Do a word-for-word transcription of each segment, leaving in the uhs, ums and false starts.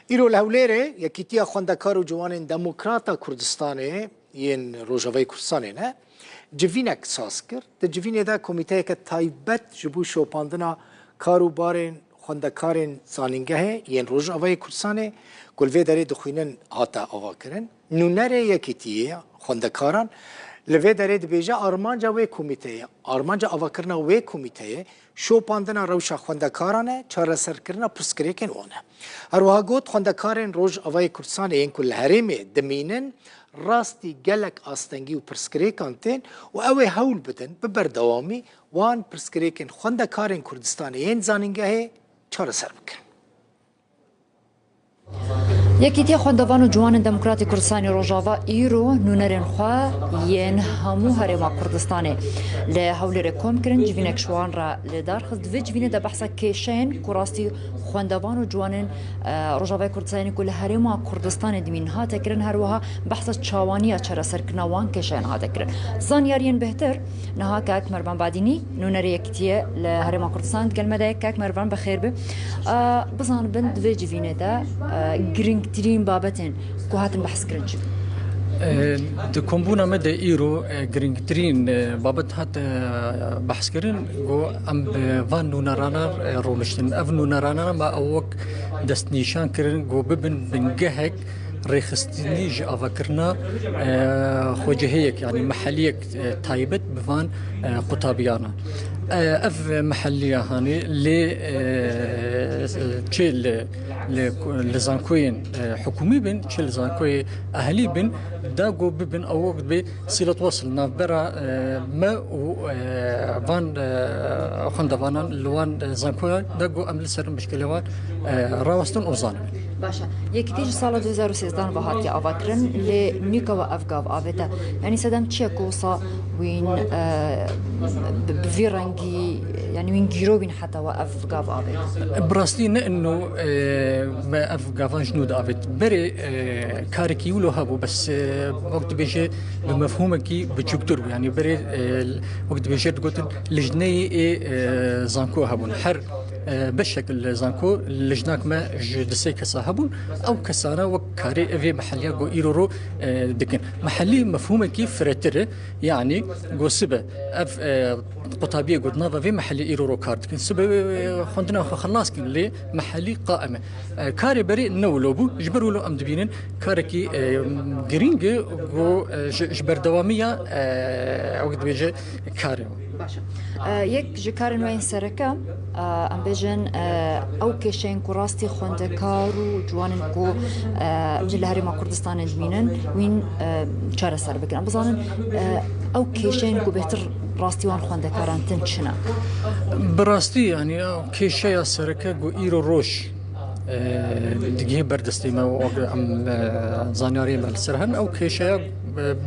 Îro li Hewlêrê Yekîtiya Xwendekar û Ciwanên Demokrata Kurdistanê yên Rojavayê Kurdistanê ne civînek saz kir. Di civînê de komîteyeke taybet ji bo şopandina kar û barên xwendekarên zanîngehê yên Rojavayê Kurdistanê ku li vê derê dixwînin hate avakirin. Nûnerê Yekîtiyê Xwendekaran li vê derê dibêje armanca wê komîteyê, armanca avakirina wê komîteyê şopandina rewşa xwendekaran e, çareserkirina pirsgirêkên wan e. Her wiha got, xwendekarên Rojavayê Kurdistanê yên ku li herêmê dimînin, rastî gelek astengî û pirsgirêkan tên û ew ê hewl bidin bi berdewamî wan pirsgirêkên xwendekarên Kurdistanê yên zanîngehê çareser bikin. Yekîtiya Xwendevan û Ciwanên Demokratîk Kurdistanê Rojava îro nûnerên xwe yên hemû Herêma Kurdistanê li Hewlêrê kom kirin, civînek ji wan re li dar xist. Di vê civînê de behsa kêşeyên ku rastî xwendevan û ciwanên, e, Rojavayê Kurdistanê ku li Herêma Kurdistanê dimînin hate kirin, her wiha behsa çawaniya çareserkirina wan kêşeyan hate kirin. Zanyariyên bêhtir, niha kak Mervan Badînî, nûnerê Yekîtiyê li Herêma Kurdistanê digel me de ye. Kak Mervan, bi xêr be. E, bizanibin di vê civînê de, e, girîngtirîn babetên ku hatin behskirin çi? E, di kombûna me de îro, e, girîngtirîn, e, babet hat, e, behskirin, ku em bi van nûnerana, e, rûniştin. Ev nûnerana me ew wek destnîşan kirin, ku bibin bingehek rêxistinî ji avakirina, e, xweciheyek, yanî meheliyek, e, taybet bi van, e, qutabiyana. E, ev meheliya hanê lê, e, çi li, li, li zankoyên, e, hikûmî bin, çi li zankoyê ehlî bin, da ku bibin ew wek bê sîlet wesil navbera, e, me û, e, van, e, xwendevanan li wan, e, zankoyan da ku em li ser mişkilê wan, e, rawestin û zanibin. Baş e. Yekîtî ji sala du hezar û sêzdeh ve hatiye avakirin, lê nîka we ev gav avête. Yanî sedem çi ye ku wisa wîn, e, bi, bi vî rengî, yanî wîn gîro bîn heta we ev gav avête? Bi rastî ne ino, e, me ev gavan ji nû diavêt. Berê, e, karekî wilo hebû, bes, e, wek dibêje bi mefhûmekî biçûktir bû. Yanî berê, e, wek dibêje digotin lijneyê ê, e, zanko hebûn. Her e, beşek li zanko lijnak me ji du sê kesa hebûn. Ew kesana wek karê evê meheliya ku îro ro, e, dikin. Mehelî mefhûmekî firehtir e, yanî ku sibe ev, e, qutabiyê ku di nava vê mehelî îro ro kar dikin. Sibe, e, xwendina xwe xelas kin lê mehelî qaim e. E, karê berê ne wilo bû. Ji ber wilo em dibînin karekî, e, girîng e ku, e, ji, ji berdewamiya, e, wek dibêje karê. Baş e. E, yek ji karên we yên sereke, e, em bêjin, e, ew kêşeyên ku rastî xwendekar û ciwanên ku, e, em jî li Herêma Kurdistanê dimînin, wîn, e, çareser bikin. Em bizanin, e, ew kêşeyên ku bêhtir rastî wan xwendekaran tin çi ne? Bi rastî, yanî, ew kêşeya sereke ku îro roj, e, digihê ber destê me û em, e, zanyariyê me li ser herin. Ew kêşeya, e,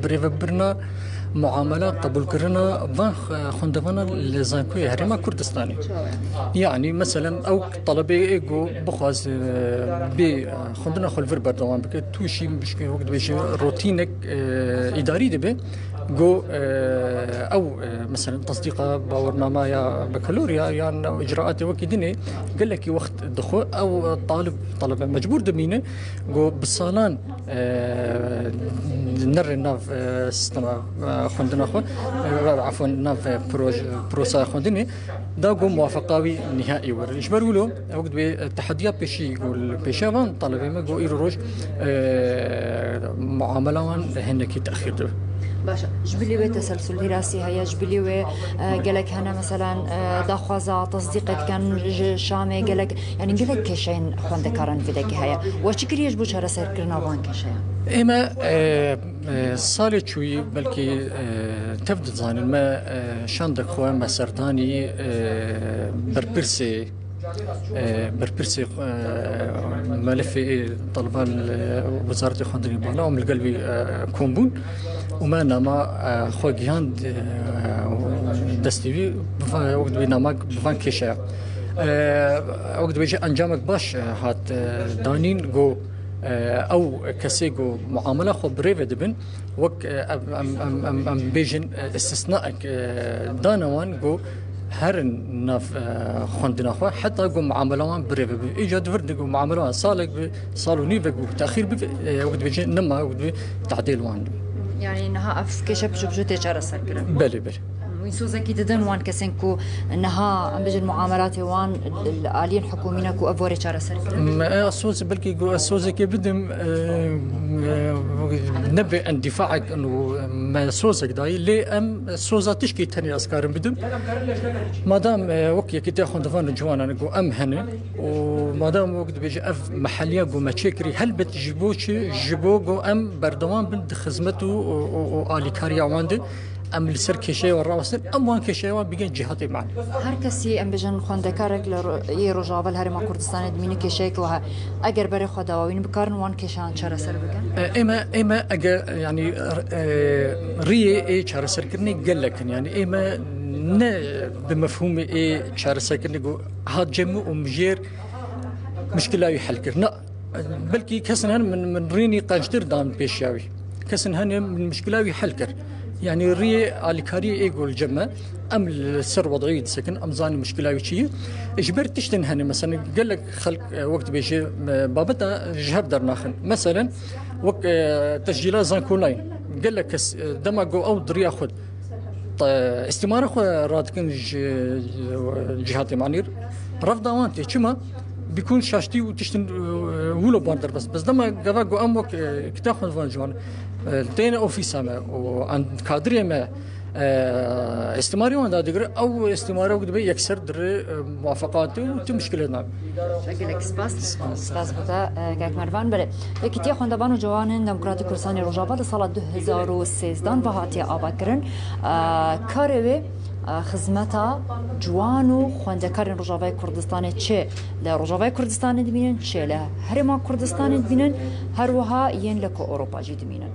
birêvebirina muamela qebûlkirina van x-, xwendevana li zankoyê Herêma Kurdistanê. Yanî, meselen, ew talebeyê ê ku bixwaz, e, bê, e, xwendina xwe li vir berdewam bike, tûşî, wek dibêje, rotînek, e, îdarî dibe. Ku, e, ew, e, meselen, tesdîqa bawernama ya bakalorya yan icraatê wekî dinê gelekî wext dixwe. Ew, e, talib, talebe mecbûr dimîne ku bi salan, e, nere nav, e, sistema, e, xwendina xwe, e, efwan, nav, e, proj-, prosaya xwendinê, da ku muwafeqa wî nîhaî were. Ji ber wilo, wek dibê, e, tehediya pêşî ku li pêşiya van talebê me ku îro roj, e, muamela wan hinekî texîr dibe. Baş e. Ji bilî wê teselsul hîrasî heye, ji bilî wê, e, gelek hene, meselen, e, daxwaza tesdîqê dikin ji Şamê, gelek, yanî gelek kêşeyên xwendekaran vî dekî heye. We çi kiriye ji bo çareserkirina van kêşeyan? Ême, e, e, salê çûyî belkî, e, tev dizanin me, e, şandek xwe me serdanî, e, berpirsê, e, berpirsê, e, melefê taliban li Wezaretê Xwendinê Bala û min li gel wî, e, kom bûn û me nama, e, xwe gihand, e, destê wî, bi va-, wek dibê nama bi van kêşeya. E, wek dibêje encamek baş, e, hat, e, danîn ku, e, ew kesê ku muamela xwe bi rê ve dibin, wek, e, em, em, em, em, em bêjin, e, istisnaek, e, dane wan ku Herin nav, e, xwendina xwe, heta ku muamela wan birêve bibe. Îca di vir de ku muamela wan salek bi, sal û nîvek bi, texîr bibe, e, wek dibêje, nema, wek dibê, tadêl wan dibe. Yani niha ev kêşe piçû piçû tê çareserkirin. Belê, belê. Wî sozekî didin wan kesên ku niha, em bêjin, muamelatê wan li aliyên hikûmî ne ku ev were çareser kirin? Me ez soz, belkî ku ez sozekê bidim, e, e, nebe endîfaek û me sozek dayî, lê em soza tişkî tenê ez karim bidim. Madam, e, wek Yekîtiya Xwendevan û Ciwanan ku em hene û madam wek dibêje ev meheliya ku me çêkirî, helbet ji bo çi, ji bo ku em berdewam bin di xizmet û, û, û, û alîkariya wan de. Em li ser kêşeyê wan rawestin, em wan kêşeyê wan bigên cîhatê me. Her kesî, em bêjin, xwendekarek li ro-, yê Rojava li Herêma Kurdistanê dimîne kêşeyek wiha. Eger berê xwe dawa wî bikarin wan kêşeyan çareser bikin? E, ême, ême eger, yanî, e, riyê ê çareserkirinê gelek in. Yanî ême ne bi mefhûmê ê çareserkirinê ku hat cem û mijêr mişkila wî hel kir. Na, Belkî kesin hene min, min rînî qenctir dan pêşiya wî. Kesin hene min mişkila wî hel kir. Yanî riyê alîkariyê ê gol cem me. Em li ser wed'î disekin, em zanin mişkila wî çi ye. Ji ber tiştin hene, mesela gelek xelk, e, wek dibêje, e, babeta ji hev dernaxin. Meselen, wek, e, tescîla zankolayîn. Gelek kes, e, dema ku ew di riya xwe Te îstîmara xwe radikin ji, ji cihatê manîr. Revda wan tê. Çima? Bikûn şaştî û tiştin, e, wilo ban derbas. Bes dema gava ku em wek, e, kita xwe van ciwan, e, têne ofîsa me û an kadrê me, e, îstîmarê wan da digire, ew îstîmara wek dibe yekser dire, e, muwafaqatê û tu muşkilê nabî. Gelek spas. Spas bi te, e, kek Mervan. Belê, Yekîtiya Xwendevan û Ciwanên Demokratîk Kurdistanê Rojava li sala du hezar û sêzdan ve hatiye avakirin. E, karê wê, e, xizmeta ciwan û xwendekarên Rojavayê Kurdistanê çi li Rojavayê Kurdistanê dimînin, çi li Herêma Kurdistanê dimînin, her wiha yên li ku Ewropa jî dimînin.